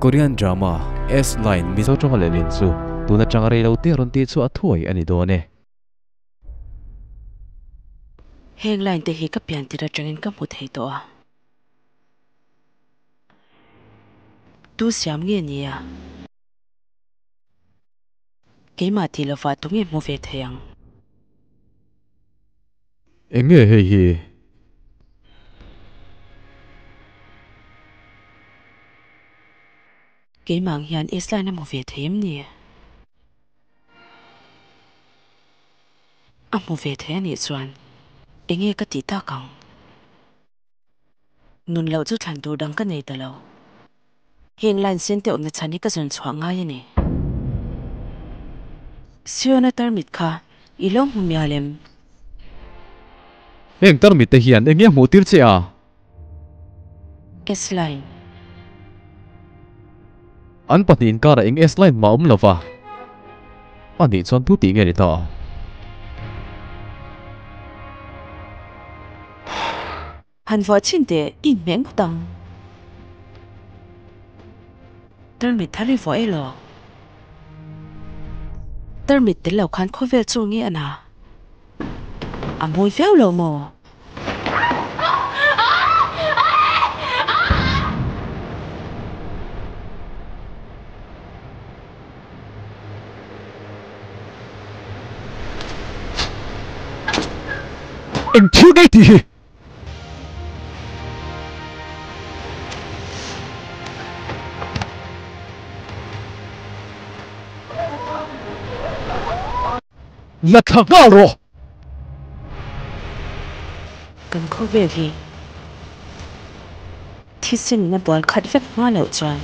Korean drama S-Line Mizo tawnga lehlin chu tun atanga rei lo te rawn tih chu a thuai a ni dawn e. Heng line te hi ka pian tir atangin ka hmu thei tawh a. Tu siam nge nia? Keimah tih lovah tunge hmu ve thei ang? Eng nge hei hi? Keimah ang hian S-line a hmu ve thei em ni? A hmu ve thei a nih chuan eng nge ka tih tak ang? Nun loh chu thlan tur dang ka nei ta lo. Heng line sen te awmna chhan hi ka zawn chhuah ngai a ni. Siona tarmit kha i lo hmu mial em? Heng tarmit te hian eng nge hmuh tir che a? S-line. An pahnih inkarah eng S-line mah awm lo va. A nih chuan tu tih nge ni ta? Han vuah chin teh i inhmeh ngawt ang. Tarmit thar i vuah elaw? Tarmit tel lo khan khawvel chu nge a na? A mawi viau lo maw? Eng thil ngei tih hi? La thla nghal rawh! Kan khawvel hi thisen in a bual khat vek hma loh chuan.